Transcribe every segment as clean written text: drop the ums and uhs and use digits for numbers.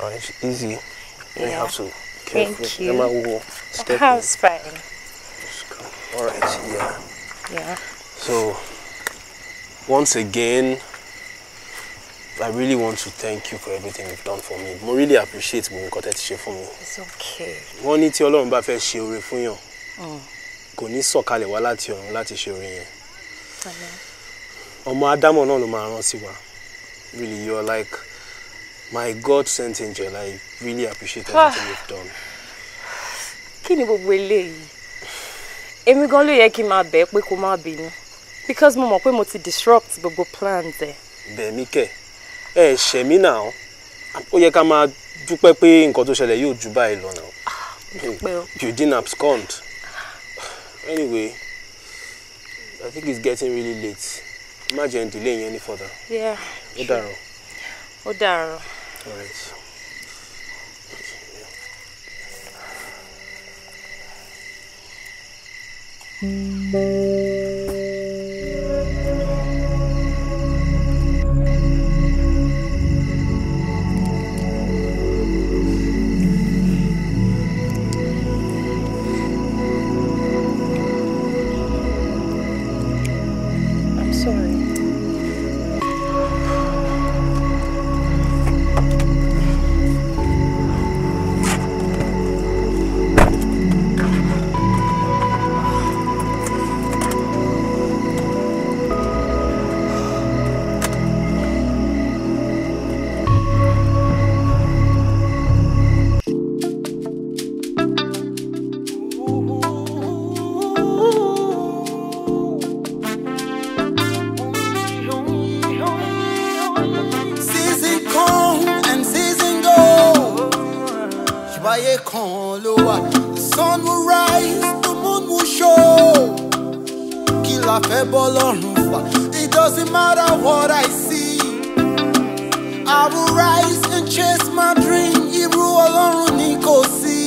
All right, easy. You Yeah. have to careful. Thank you. Emma will step in. House fine. Just go. All right, yeah. Yeah. So, once again, I really want to thank you for everything you've done for me. Mo really appreciate gbogbo nǹkan tẹ́ ti ṣe fún mi. It's okay. Wọ́n ní tí Ọlọ́run bá fẹ́ ṣe oore fún yàn, kò ní sọ̀kalẹ̀ wá láti ọ̀run láti ṣe oore yẹn. Ọmọ Ádámọ̀ náà ló máa rán sí wa. Really, you are like my God sent angel. I really appreciate everything you've done. Kí ni gbogbo eléyìí? Èmi gan ló yẹ kí n máa bẹ̀ ẹ́ pé kó má bínú. Because mo mọ̀ pé mo ti disrupt gbogbo plans ẹ̀. Bẹ̀mí kẹ̀, ẹ ṣẹ̀ mí náà. Ó yẹ ká máa dúpẹ́ pé nǹkan tó ṣẹlẹ̀ yóò ju báyìí lọ náà. Dúpẹ́ o. You didn't abscond. Anyway, I think it's getting really late. Má jẹ́ n delay yẹn any further. Yeah. Ó dàárọ̀. Ó dàárọ̀. All right. I'm sorry. Season come and season go. Ṣùgbọ́n kan ló wà. The sun will rise, the moon will show. Kí la fẹ́ bọ́ lọ́rùn fà? It doesn't matter what I see. I will rise and chase my dream. Irú Ọlọ́run ni kò sí.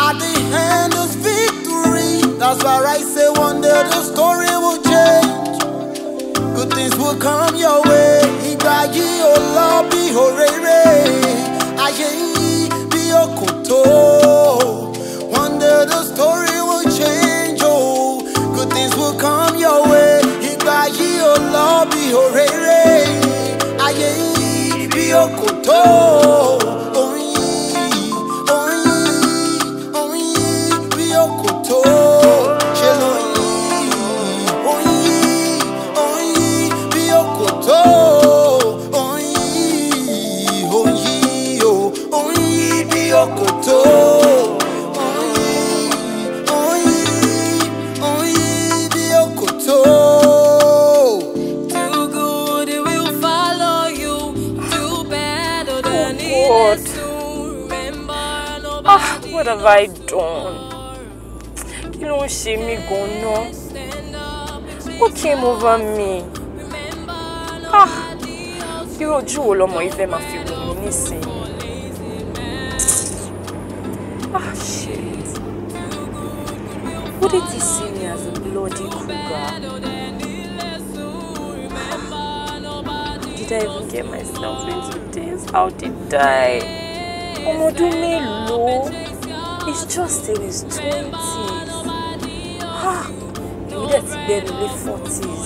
At the end is victory. That's why I say one day the story will change. Good things will come your way. Ìgbà yìí ò lọ bí òréré. Ayé yìí bí òkòtó. One day the story will change. Oh, good things will come your way. Ìgbà yìí ò lọ bí òréré. Ayé yìí bí òkòtó. Oyin, oyin, oyin bí òkòtó. Ṣé lóyin? Oyin, oyin bí òkòtó. Oyin, oyin, o, oyin bí òkòtó. Oyin, oyin, oyin bí òkòtó. Do good, it will follow you. Do better than God. it is soon. Remember, Ah, nobody what have I done? Kí ló ń ṣe mí gan-an? stand up and What came over me? remember, Ah, nobody else irú ojú wo lọmọ yìí fẹ́ máa fi wò mí nísìnyí? Ah, shit. Wouldn't he see me as a bloody cougar? Did I even get myself into this? How did I? Ọmọ ọdún mélòó? He's just in his 20s. Ah, èmi dẹ̀ ti gbẹ́nu lé 40s.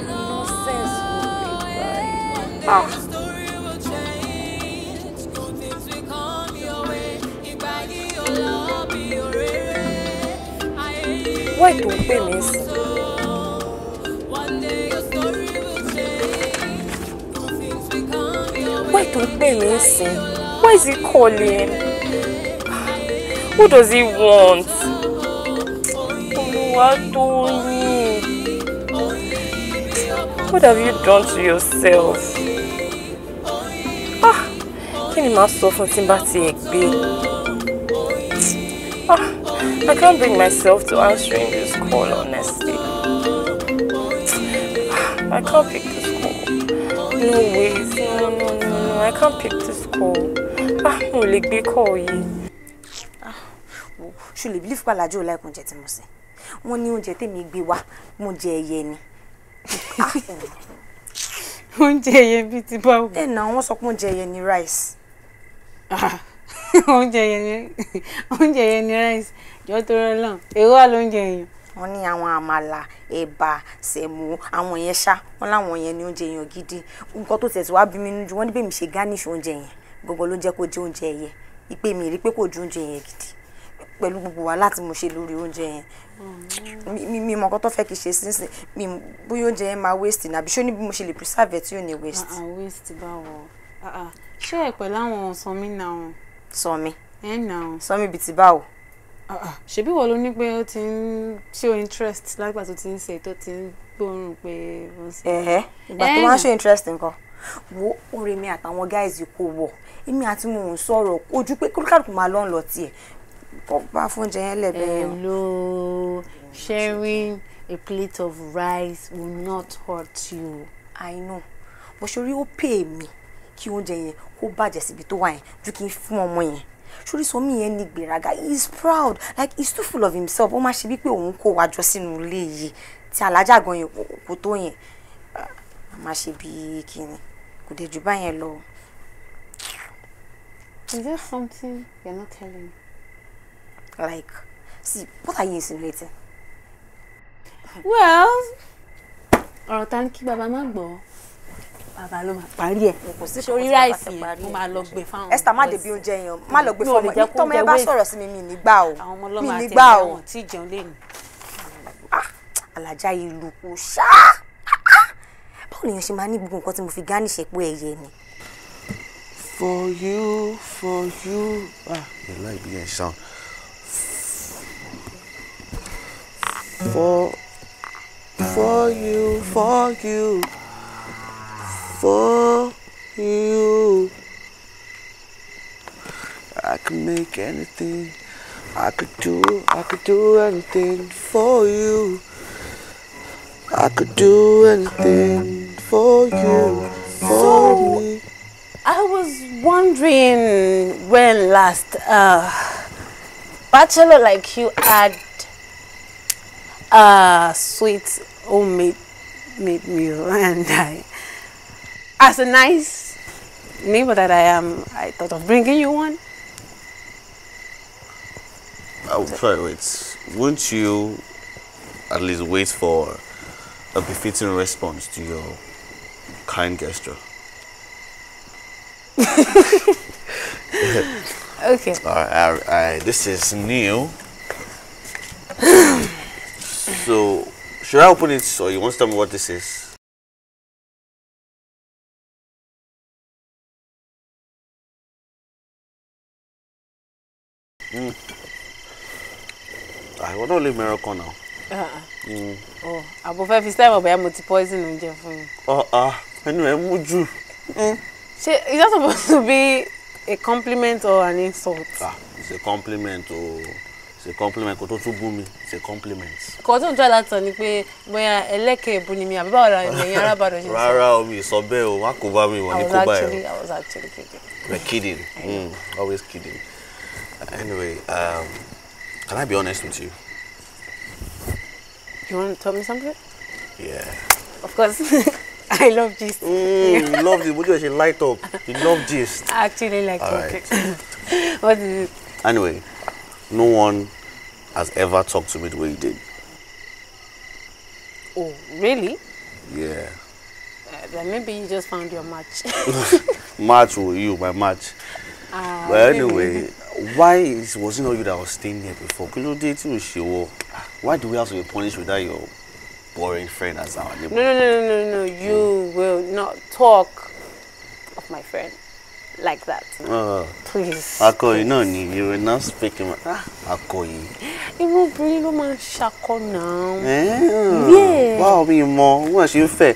Nonsense wo rè báyìí? Ah. story will change. Good things will come your way. Ìgbà yìí ò lọ bí òréré. Ayé yìí Why tó ń pè mí sí? One day your story will change. Good things will come your way. Why tó ń pè mí sí? Why is he calling? What does he want? Olúwatóyìn. What have you done to yourself? Ah, kí ni màá sọ fún tí n bá tiẹ̀ gbé? Ah, I can't bring myself to answering this call, honestly. Ah, I can't pick this call. No ways, no, no, no, no, I can't pick this call. Ah, mo lè gbé call yìí. Wo ṣo lè believe pé Alhaji ò like oúnjẹ tí mo sè? Wọ́n ní oúnjẹ tèmi gbé wá, mo jẹ ẹyẹ ni. Oúnjẹ ẹyẹ bíi ti báwo? Ẹ nà wọ́n sọ pé oúnjẹ ẹyẹ ni rice. Oúnjẹ ẹyẹ ni rice. Jọ tó rọ lọ́n. Èrò wà lóúnjẹ èèyàn. Wọ́n ní àwọn àmàlà, ẹ̀bà, sẹ̀mó, àwọn yẹn ṣá. Wọ́n láwọn yẹn ní oúnjẹ èèyàn gidi. Nǹkan tó tẹ̀ tí wàá bí mi nínú jù, wọ́n ní bẹ́ẹ̀ mi ṣe garnish oúnjẹ yẹn. Gbogbo ló jẹ́ kó jẹ oúnjẹ ẹyẹ. Ìpè mi rí pé kò ju oúnjẹ yẹn gidi. Pẹ̀lú gbogbo wàhálà tí mo ṣe lórí oúnjẹ yẹn. Mi mọ nǹkan tó fẹ́ kí ṣe sínsìn. Mi bóyá oúnjẹ yẹn máa waste ní àbí ṣó ní bí mo ṣe lè preserve ẹ̀ tí ò ní waste. Waste báwo? Ṣé ẹ pẹ̀lú àwọn Sanmi náà? Sanmi? Ẹ náà. Sanmi bíi ti báwo? Ṣebí wọ́n ló ní pé ó ti ń show interest lágbà tó ti ń ṣe tó ti ń gbóòórùn pé ó ń ṣe. Ẹ̀hẹ́, ìgbà tó máa ń show interest nǹkan. Wo oore mi àtàwọn guys kò wọ̀. Èmi àti wọn ò sọ̀rọ̀ ojú pé kólúkàlùkù máa lọ́ ń lọ tiẹ̀. Kọ́ bá fún oúnjẹ yẹn lẹ̀ bẹ́ẹ̀. Hello, sharing a plate of rice will not hurt you. I know. Bó ṣe rí ó pè mí kí oúnjẹ yẹn kó bàjẹ́ síbi tó wà yẹn ju kí n fún ọmọ yẹn. Ṣorí Sanmi yẹn ní gbéraga. He is proud, like he is too full of himself. Ó máa ṣe bí pé òun kó wa jọ sínú ilé yìí tí alájà gan yẹn kò tó yẹn. A máa ṣe bí kíni kò dé ju báyẹn lọ. Is there something you're not telling me? Like, see, what are you insinuating? Well, ọ̀rọ̀ ta ni kí bàbá má gbọ́. Bàbá ló máa parí ẹ̀. Kò sí sórí ráìsì yẹn, mo máa lọ gbé fáwọn. Esther, má débi oúnjẹ yẹn, má lọ gbé fún ọmọ. Tọ́mọ ẹ bá sọ̀rọ̀ sí mi, mi ní gbà o. Àwọn ọmọ ọlọ́mọ Mi ní àti gbà ẹ̀gbẹ́ o. wọn tí jẹun léni. Alájà ìlú kò ṣá. Báwo ni èèyàn ṣe máa ní gbogbo nǹkan tí mo fi garnish ẹ̀ pé ẹyẹ ni? For you, for you. Ah, you like being sound. For you, for you, for you. I could make anything. I could do anything for you. I could do anything for you, for me. I was wondering when last bachelor like you had a sweet homemade made meal, and I, as a nice neighbor that I am, I thought of bringing you one. Oh, sorry, wait. Won't you at least wait for a befitting response to your kind gesture? Okay. All right, this is new. So, should I open it or you want to tell me what this is? I will not leave Morocco now. Oh, àbò fẹ́ fi style ọ̀bẹ mo ti poison oúnjẹ fún mi. Anyway, mojú. Ṣé is that supposed to be a compliment or an insult? Ah, it's a compliment o. It's a compliment. Kò tó tún bú mi. It's a compliment. Kò tó ń tọ́ láti sọ ni pé bóyá ẹlẹ́kẹ̀ èbú ni mi àbí báwo la ẹ̀yin arábàdàn ṣe sọ. Rárá o, mi sọ bẹ́ẹ̀ o, má kó bá mi, wọ́n ní kó bá ẹ o. I was actually kidding. We're kidding. Always kidding. Anyway, can I be honest with you? You want to tell me something? Yeah. Of course. I love gist. You love it. Would you actually light up? You love gist. I actually like All talking. right. What is it? Anyway, no one has ever talked to me the way you did. Oh, really? Yeah. Then maybe you just found your match. Match with you, my match. But anyway, why was it not you that was staying here before? Why do we have to be punished without your boring friend as our neighbor? No. You will not talk of my friend like that. Please. Akoyi, no, you will not speak. Akoyi. Irú obìnrin ló máa ń ṣakọ náà. Yeah. Wow, mi mọ, wọ́n ṣe ń fẹ́.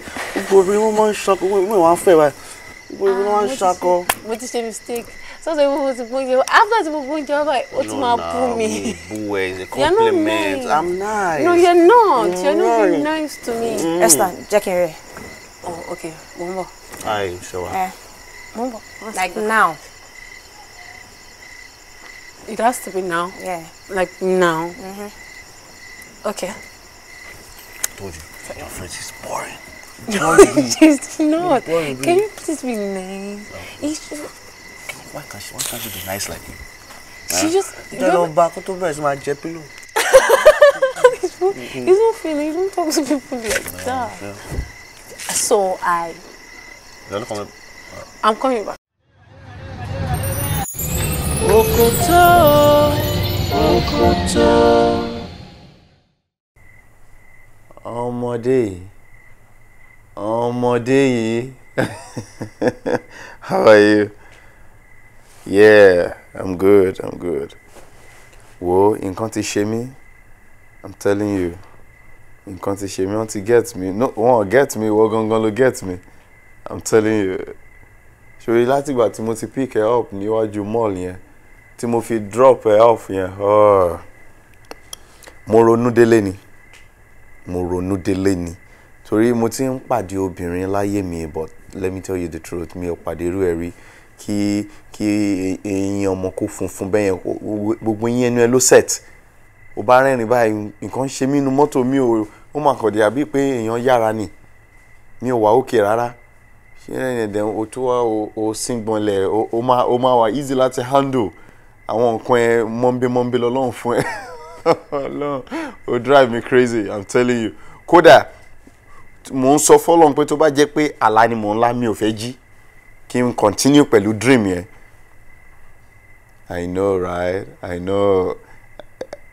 Gbogbo obìnrin wọ́n máa ń ṣakọ, wọ́n máa ń fẹ́ báyìí. Gbogbo obìnrin wọ́n máa ń ṣakọ. Mo ti ṣe mistake. So mo ti gbóúnjẹ. After tí mo gbóúnjẹ wá báyìí, ó tún máa bú mi. No, bú ẹ, it's a You're not compliment. nice. I'm nice. No, you're not. You're not being nice to me. Esther, jẹ́ kí n rí ẹ. Oh, okay. Mo ń bọ̀. Hi, Shewa. Mo ń bọ̀. Like now. It has to be now. Yeah. Like now. Okay. I told you, your friend is boring. She's not. Can you please be nice? It's just... Why can't she be nice like you? She just. Don't back to bed, my pillow. It's not feeling. You don't talk to people like that. Yeah. So I. I'm coming back. Okoto, Okoto. Ọmọdé, ọmọdé yìí. How are you? Yeah, I'm good, I'm good. Wo, nǹkan ti ṣe mí. I'm telling you. Nǹkan ti ṣe mí, wọ́n ti get me. No, wọ́n get me, wọ́n gangan ló get me. I'm telling you. Ṣorí látìgbà tí mo ti pick ẹ up níwájú mall yẹn, tí mo fi drop ẹ off yẹn, oh. Mo ronú délé ni. Mo ronú délé ni. Torí mo ti ń pàdé obìnrin láyé mi, but let me tell you the truth, mi ò pàdé irú ẹ̀ rí. Kí eyín ọmọ kó funfun bẹ́yẹn, gbogbo eyín ẹnu ẹ ló set. Ó bá rẹ́rìn báyìí, nǹkan ṣe mí inú mọ́tò mi ò, ó mà kàn dé àbí pé èèyàn yára ni. Mi ò wà òkè rárá. Ṣé ẹ̀dẹ̀ o tó wá o síngbọnlẹ̀, o máa wà easy láti handle àwọn nǹkan ẹ mọ́nbé lọ́lọ́run fún ẹ. Ọlọ́run, o drive me crazy, I'm telling you. Kódà, mò ń sọ fọ́lọ́run pé tó bá jẹ́ pé àlá ni mò ń lá, mi ò fẹ́ jí. Kí n continue pẹ̀lú dream yẹn. I know, right? I know.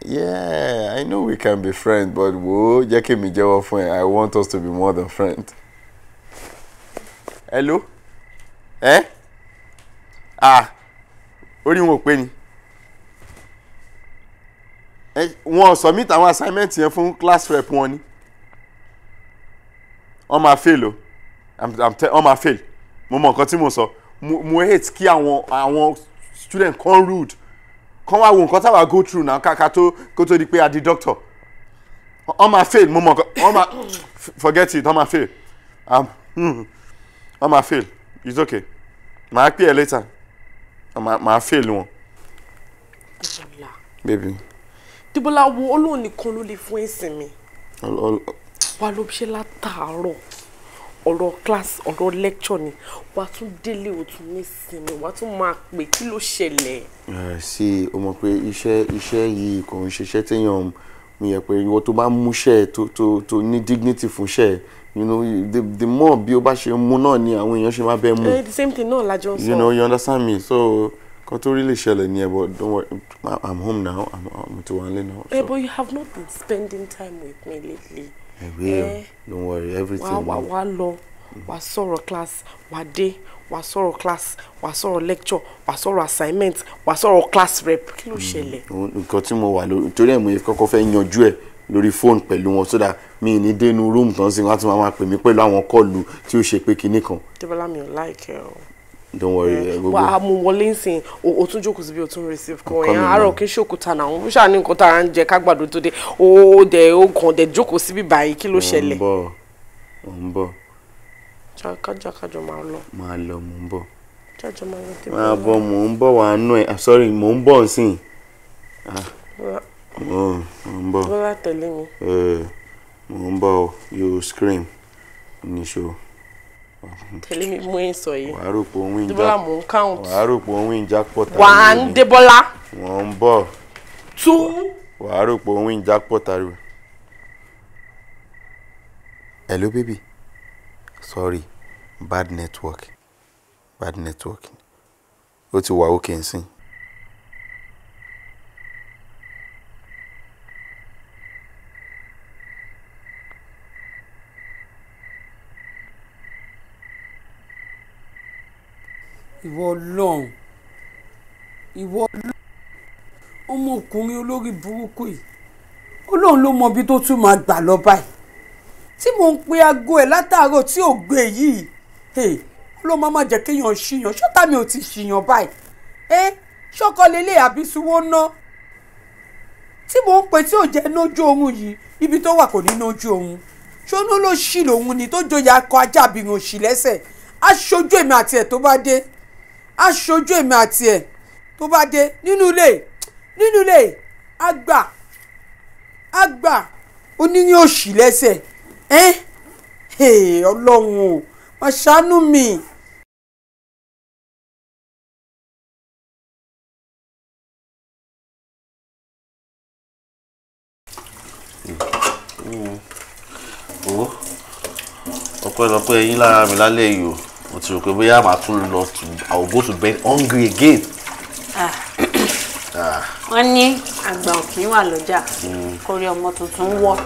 Yeah, I know we can be friends, but wo, jẹ́ kí mi jẹ́wọ́ fún ẹ. I want us to be more than friends. Hello? Eh? Ah, orí wọn ò pé ni. Wọ́n submit àwọn assignment yẹn fún class rep wọn ni. Wọ́n máa fail o. Wọ́n máa fail. Mo mọ nǹkan tí mo sọ. Mo hate kí àwọn student kan rude. Kan wá wo nǹkan táwa go through now ká tó kó tó di pé a di doctor. Wọ́n máa fail. Mo mọ nǹkan. Wọ́n máa forget it. Wọ́n máa fail. Wọ́n máa fail. It's okay. Màá pè ẹ́ later. Màá fail wọn. Débọ́lá. Baby. Débọ́lá wo Ọlọ́run nìkan ló lè fún ẹ̀sìn mi. Wà ló ṣe látàárọ̀. Ọ̀rọ̀ class, ọ̀rọ̀ lecture ni. Wà tún délé o tún ní sinmi. Wà tún máa pè kí ló ṣẹlẹ̀. Sí, o mọ̀ pé iṣẹ́ yìí kò ń ṣiṣẹ́ téèyàn mi yẹ pé ìwọ tó bá múṣẹ́ tó ní dignity fúnṣẹ́. You know, the more bí o bá ṣe mú náà ni àwọn èèyàn ṣe máa bẹ mú. The same thing náà la jọ ń sọ. You know, you understand me. So, kan tó really ṣẹlẹ̀ ni ẹ, but don't worry, I'm home now. I'm ti wà nílé now. So. But you have not been spending time with me lately. I will. Don't worry, everything. Wà lọ, wà sọ̀rọ̀ class, wà dé, wà sọ̀rọ̀ class, wà sọ̀rọ̀ lecture, wà sọ̀rọ̀ assignment, wà sọ̀rọ̀ class rep. Kí ló ṣẹlẹ̀? Nǹkan tí mo wà lórí, torí ẹ̀ mo kọ́kọ́ fẹ́ yanjú ẹ̀ lórí fóònù pẹ̀lú wọn so that mi ní dénú room tán sí wọn á tún máa pè mí pẹ̀lú àwọn kọ́ọ̀lù tí ó ṣe pé kinní kan. Débọ́lá mi ò like ẹ o. Don't worry. Wà á mú wọlé nsìn, o tún jókòó síbi o tún receive call yẹn. Àárọ̀ kí n ṣòkúta náà, ó ṣáà ní nǹkan tá à ń jẹ kágbàdo tó dé. O dẹ̀ o kàn dẹ̀ jókòó síbi báyìí, kí ló ṣẹlẹ̀? Mo ń bọ̀. Kájọ máa lọ. Máa lọ, mo ń bọ̀. Jájọ máa lọ. Máa bọ̀, mo ń bọ̀ wà á nù ẹ̀. Sorry, mo ń bọ̀ nsìn. Mo ń bọ̀. Bọ́lá tẹ̀lé mi. Mo ń bọ̀, you scream. Níṣó. Tẹ̀lé mi mú ẹ̀ sọ yìí. Wàá rò pé òun win Débọ́lá mò ń count. Wàá rò pé òun win jackpot. One, Débọ́lá. Mo ń bọ̀. Two. Wàá rò pé òun win jackpot ariwo. Hello baby. Sorry, bad network. Bad network. Ó ti wà okay nsìn. Ìwọ Ọlọ́run, ìwọ Ọlọ́run, ọmọkùnrin olórí burúkú yìí, Ọlọ́run ló mọ ibi tó tún máa gbà lọ báyìí. Tí mò ń pe aago ẹ̀ látàárọ̀ tí ò gbé yìí, Ọlọ́run má má jẹ́ kéèyàn ṣìyàn, ṣọ́tà mi ò ti ṣìyàn báyìí. Ṣọ́kọ lélẹ̀ àbí sunwó ná. Tí mò ń pe tí ò jẹ́ nójú oorun yìí, ibi tó wà kò ní nójú oorun. Ṣónú ló ṣì lòun ni tó joyè akọ ajá àbìrìn òṣì lẹ́sẹ̀. Aṣojú èmi àti ẹ̀ tó bá dé. Aṣojú èmi àti ẹ̀ tó bá dé nínú ilé àgbà àgbà oníyín òṣì lẹ́sẹ̀. Ọlọ́run o, má ṣàánú mi. Owó ọpẹ́lọpẹ́ yín lára mi lálẹ́ yìí o, mo ti rò pé bóyá màá tún lọ to I will go to bed hungry again. Wọ́n ní àgbà òkè wà lọ́jà kórí ọmọ tuntun wọ̀.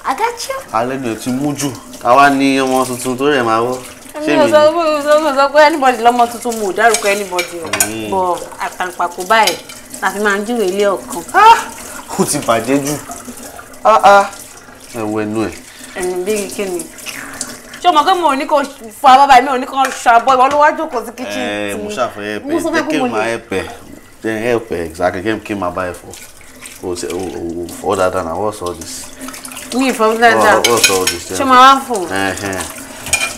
I got you. Alẹ́ ni o ti mú jù, àwa ni ọmọ tuntun tó rẹ̀ máa wọ́. Ṣé mi ò sọ pé anybody lọ́mọ tuntun, mo ò dárúkọ anybody o. Bọ̀ àtàǹpàkò báyìí la fi máa ń júwèé ilé ọ̀kan. Ó ti bàjẹ́ jù. Ẹ wo ẹnu ẹ̀. Ẹnu bí kí ni? Ṣé o mọ̀ pé mo ò ní kó fọ abọ́ báyìí, mi ò ní kó ṣọ abọ́, ìwọ ló wá jókòó sí kitchen. Ẹ mo ṣàfẹ́ ẹ̀pẹ̀, jẹ́ kí n máa ẹ̀pẹ̀, jẹ́ ẹ̀pẹ̀ exactly kí n máa bá ẹ fọ. O fọ dáadáa na, what's all this? Mi ìfọ̀ dáadáa. What's all this? Ṣé máa wá fò?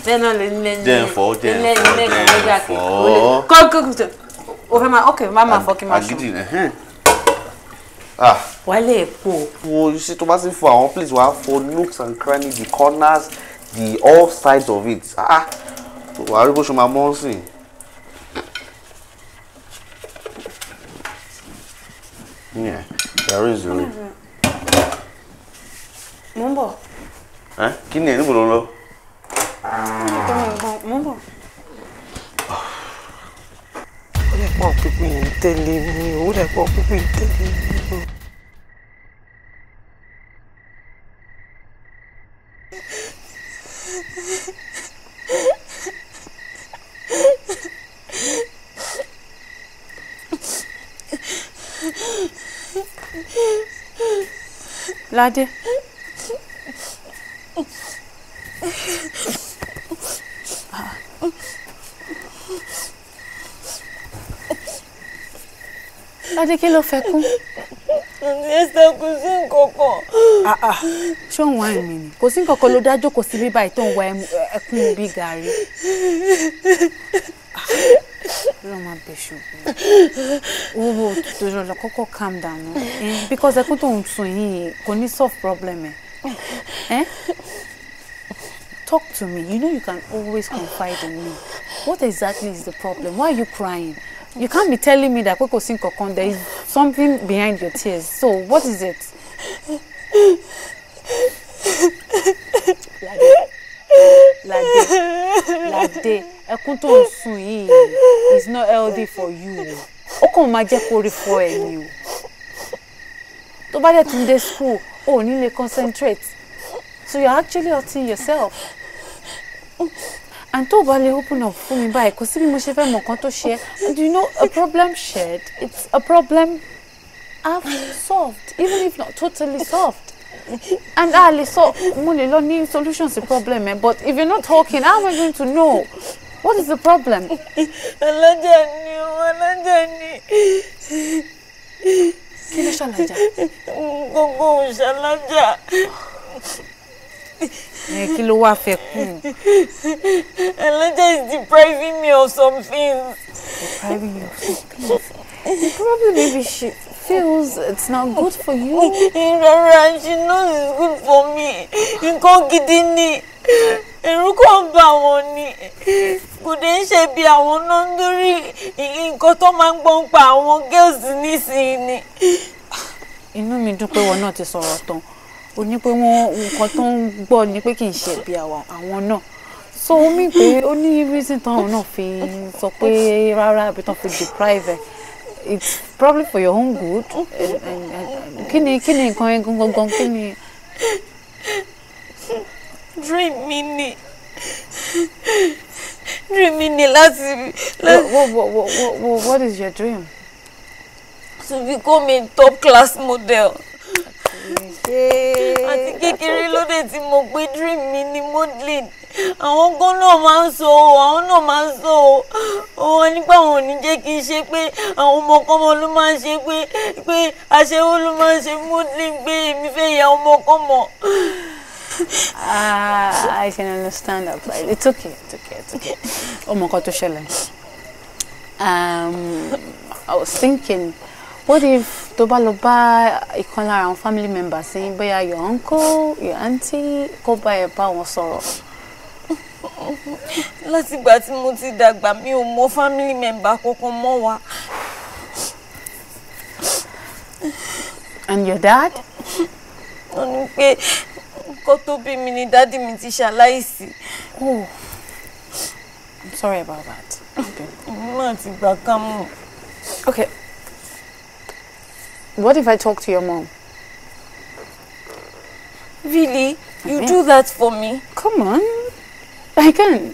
Bẹ́ẹ̀ náà lè nílẹ̀ Jẹ́ ń fọ, jẹ́ ń fọ, jẹ́ ń fọ. Kọ́ o fẹ́ máa ok má máa fọ kí n máa ṣan. Agídí Wálé èpo. Wo you see tó bá ti fọ àwọn place wàá fọ nooks and crannies, the corners, the all sides of it. Wàá rí bó ṣe máa mọ́ sí. Yeah, there is the way. Mo ń bọ̀. Kí ni ẹ níbo ló ń lọ? Mo ń bọ̀. Ó lè pọ̀ pípín yìí tẹ̀lé mi, ó lè pọ̀ pípín yìí tẹ̀lé mi. Ládé. Ládé, kí ló fẹ́ kún? Esther, kò sí nǹkan kan. Ṣé òun wá ẹ̀mí ni? Kò sí nǹkan kan ló dá jókòó sí bíbá tó ń wa ẹkún bí gàrí. Ọlọ́run máa bẹ̀ ṣùgbọ́n. Owó tó lọ kọ́kọ́ calm down because ẹkún tó ń sun yìí kò ní solve problem ẹ̀. Talk to me. You know you can always confide in me. What exactly is the problem? Why are you crying? You can't be telling me that kò sí nǹkan kan. There is something behind your tears. So what is it? Lade, Lade, Lade, ẹkún tó ń sun yìí is not healthy for you. Ó kàn máa jẹ́ kó rí fọ́ ẹ ni o. Tó bá dẹ̀ tún dé school, o ò ní lè concentrate. So you're actually hurting yourself. And tó bá lè open up fún mi báyìí, kò sí bí mo ṣe fẹ́ mọ̀ nǹkan tó ṣe ẹ́. And you know, a problem shared, it's a problem half solved, even if not totally solved. And a lè sọ, mo lè lọ ní solution sí problem ẹ, but if you're not talking, how am I going to know? What is the problem? Alájà ni o, alájà ni. Kí ló ṣàlàjà? Gbogbo òṣàlájà. Kí ló wá fẹ́ kún? Alájà is depriving me of some things. Depriving you of some things? Probably maybe she feels it's not good for you. Rárá, she knows it's good for me. Nǹkan gidi ni. Ẹ̀rù kàn ń bà wọ́n ni. Kò dé ń ṣe bí àwọn náà ń dórí nǹkan tó máa ń gbọ́n pa àwọn girls nísìnyí ni. Inú mi dùn pé wọn náà ti sọ̀rọ̀ tán. Ó ní pé wọ́n nǹkan tó ń gbọ́ ni pé kì í ṣe bí àwọn náà. So ó mì pé ó ní reason táwọn náà fi sọ pé rárá àbí tán fi deprive ẹ̀. It's probably for your own good. Kí ni nǹkan yẹn gangan kí ni? Dream mi ni. Dream mi ni láti. What is your dream? to become a top class model. Àti kékeré lóde tí mo gbé dream mi ní modeling. Àwọn gan náà máa ń sọ o, àwọn náà máa ń sọ o. Wọ́n nípa àwọn ò ní jẹ́ kí n ṣe pé àwọn ọmọkọ́mọ ló máa ń ṣe pé aṣẹ́wó ló máa ń ṣe modeling, pé èmi fẹ́ ya ọmọkọ́mọ. I can understand that, but it's okay, it's okay, it's okay. Oh my God, tó ṣẹlẹ̀. I was thinking, what if tó bá lọ bá ìkan lára àwọn family members yín, bóyá your uncle, your auntie, kó bá ẹ bá wọn sọ̀rọ̀? Látìgbà tí mo ti dàgbà, mi ò mọ family member kankan mọ́ wa. And your dad? Wọ́n ní pé nǹkan tó bí mi ni daddy mi ti ṣaláìsí. Oh, I'm sorry about that. Okay. Èmi náà ti gbà ká mọ̀. Okay. What if I talk to your mom? Really? You do that for me? Come on. I can.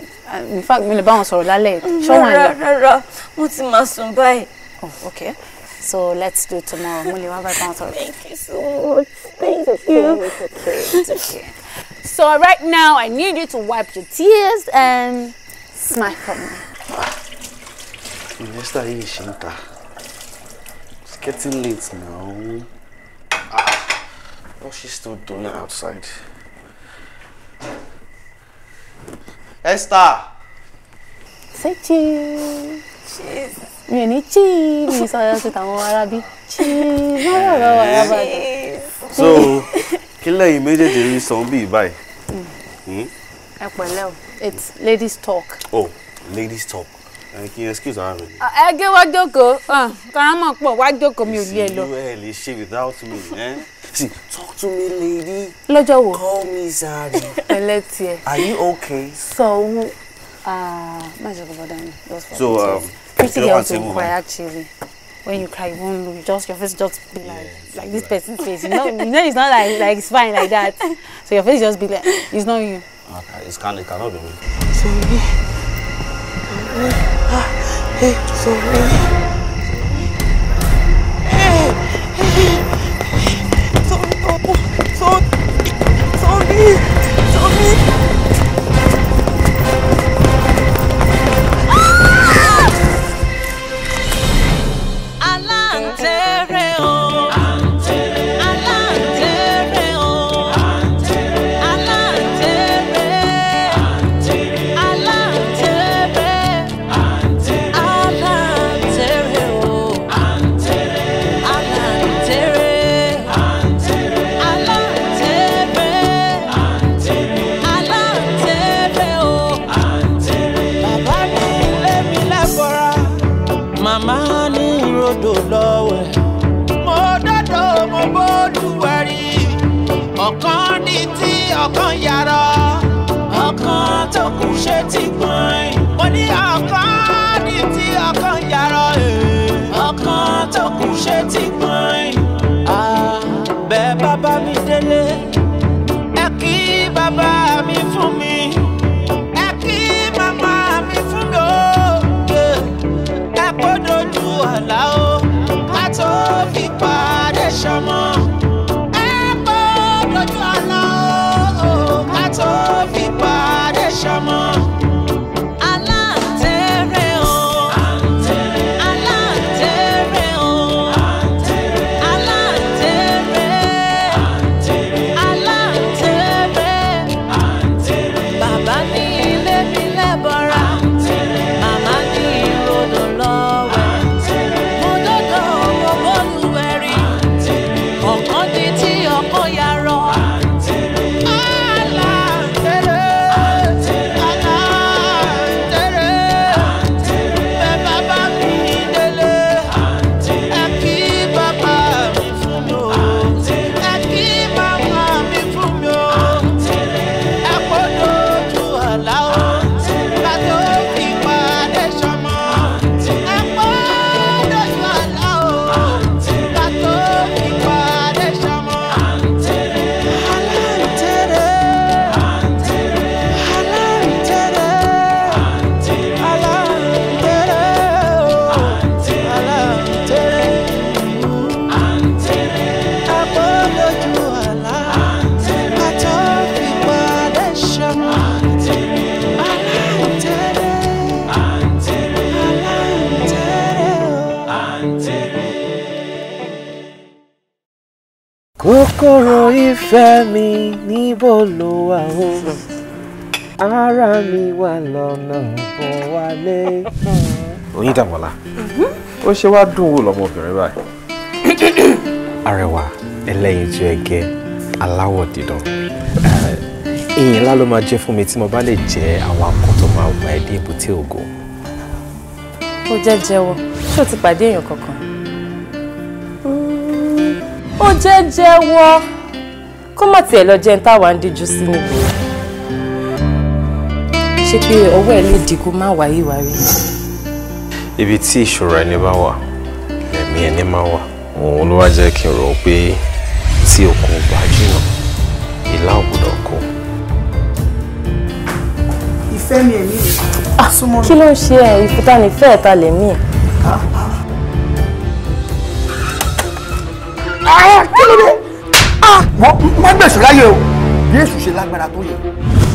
In fact, mi lè bá wọn sọ̀rọ̀ lálẹ́. Ṣé wọ́n Rárá lọ? rárá, mo ti máa sùn báyìí. Oh, okay. So let's do it tomorrow. Mo lè wá bá wọn sọ̀rọ̀. Thank you so much. Thank you. It's okay. It's okay. So right now, I need you to wipe your tears and smile for me. Esther yìí ṣì ń ta. It's getting late now. Ah, what's she still doing outside? Esther! Say cheese. Cheese. Mi ò ní cheese. Mi sọ sí tàwọn arábí. Cheese. Má rọ̀ arábá. Cheese. So, kí lẹ́yìn méjèèjì rí sọ bí báyìí? Hmm? Ẹ pẹ̀lẹ́ o. It's ladies talk. Oh, ladies talk. Ẹ kí n excuse ara mi. Ẹ gé wá jókòó. Karamọ̀ pọ̀ wá jókòó, mi ò lé ẹ lọ. You ẹ lè ṣe without me. Eh? See, talk to me, lady. Lọ́jọ́ wo? Call me Zari. Pẹ̀lẹ́ tiẹ̀. Are you okay? So, má ṣe kò bọ́dá mi. Just for So, pretty you don't girls want to don't move cry on? actually. When you cry, you won't look. Just your face just be like this person's face. You know it's not like it's fine like that. So your face just be like it's not you. Okay, it cannot be me. Sorry. Hey, sorry. Hey, hey. Sorry, sorry, sorry, sorry. Aláǹtẹ̀rẹ̀ o. Aláǹtẹ̀rẹ̀ o. Aláǹtẹ̀rẹ̀. Aláǹtẹ̀rẹ̀. Aláǹtẹ̀rẹ̀ o. Aláǹtẹ̀rẹ̀. Aláǹtẹ̀rẹ̀. Aláǹtẹ̀rẹ̀ o. Bàbá ní ilé mi lẹ́bọ̀rà, màmá ní rodò lọ́wẹ̀. Mo dọ́dọ̀ mo bólúwẹ̀rí, ọ̀kan ní tí ọ̀kan yàrá, ọ̀kan tó kù ṣe ti gbọ̀n. Mo ní ọ̀kan ní tí ọ̀kan yàrá, ọ̀kan tó kù ṣe ti gbọ̀n. Bẹ́ẹ̀ bàbá mi délé, ẹ kí bàbá mi fún mi, ẹ kí màmá mi fún mi o. Ẹ kó dojú àlá o, ká tó fi pàdé sọmọ. Ẹ kó dojú àlá o, ká tó fi pàdé sọmọ. Ìfẹ́ mi níbo ló wà o? Ara mi wà lọ́nà bọ̀ wálé. Oyíndàmọ́lá, ó ṣe wá dùn wò lọ́mọbìnrin báyìí. Arẹwà ẹlẹ́yinjú ẹgẹ́ aláwọ̀ dídán. Ìyìn ńlá ló máa jẹ́ fún mi tí mo bá lè jẹ́ awakọ̀ tó máa wà ẹ́ dé èbúté ògo. Ó jẹ́ jẹ́wọ́, ṣé o ti pàdé èèyàn kankan? Ó jẹ́ jẹ́wọ́, kó má tiẹ̀ lọ jẹun táwa ń díjú sí níbo. Ṣé pé ọwọ́ ẹ̀ lè di kó má wáyé wárí? Ibi tí ìṣòro ẹni bá wà, ẹ̀mí ẹni máa wà. Òun ló wá jẹ́ kí n rò ó pé tí okùn bá jìnnà, ìlà ò gbọ́dọ̀ kó. Ìfẹ́ mi ẹ̀mí mi. Súnmọ́ mi. Kí ló ń ṣe ẹ? Ìfúta nífẹ̀ẹ́ ta lè mí. Kí ló dé? Wọ́n má gbèsè láyé o. Bí èṣù ṣe lágbára tó yẹ,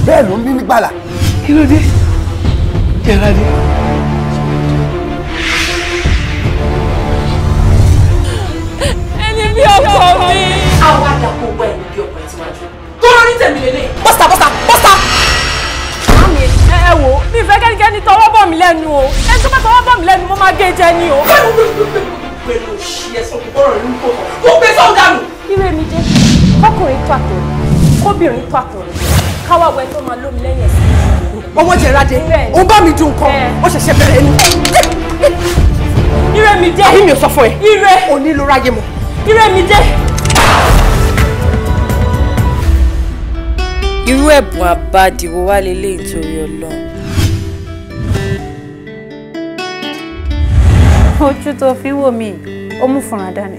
bẹ́ẹ̀ ló ń ní nígbàlà. Kí ló dé? Yàrá dé. Ẹni bí ọkọ mi. Àwa dàpọ̀ wẹ̀ ní bí ọkọ ẹ̀ tíwájú. Tó lórí tèmi lélẹ̀. Bọ́sà bọ́sà bọ́sà. Mami ẹ wò mi fẹ́ kẹ́nikẹ́ni tọwọ́ bọ̀ mí lẹ́nu o. Ẹni tó bá tọwọ́ bọ̀ mí lẹ́nu mo máa gé jẹ ni o. Pẹ̀lú òṣì ẹ̀sán kò gbọ́rọ̀ nínú kò kó gbé sọ́ọ̀ dànù. Ire mi dé, kọkùnrin tó àtọ̀rọ̀, kóbìnrin tó àtọ̀rọ̀, káwá wẹ tó máa lómi lẹ́yìn ẹ̀sìn. Ọmọ Jẹ̀rade, ó bá mi dùn nǹkan, ó ṣẹ̀ṣẹ̀ bẹ̀rẹ̀ ni. Ire mi dé. Àbí mi ò sọ fún ẹ. Ire. Òní ló ráyè mọ́. Ire mi dé. Irú ẹ̀bùn àbàdì wo wá leléyìí nítorí Ọlọ́run? Ojú tó fi ń wò mí, ó mú fúnra dání.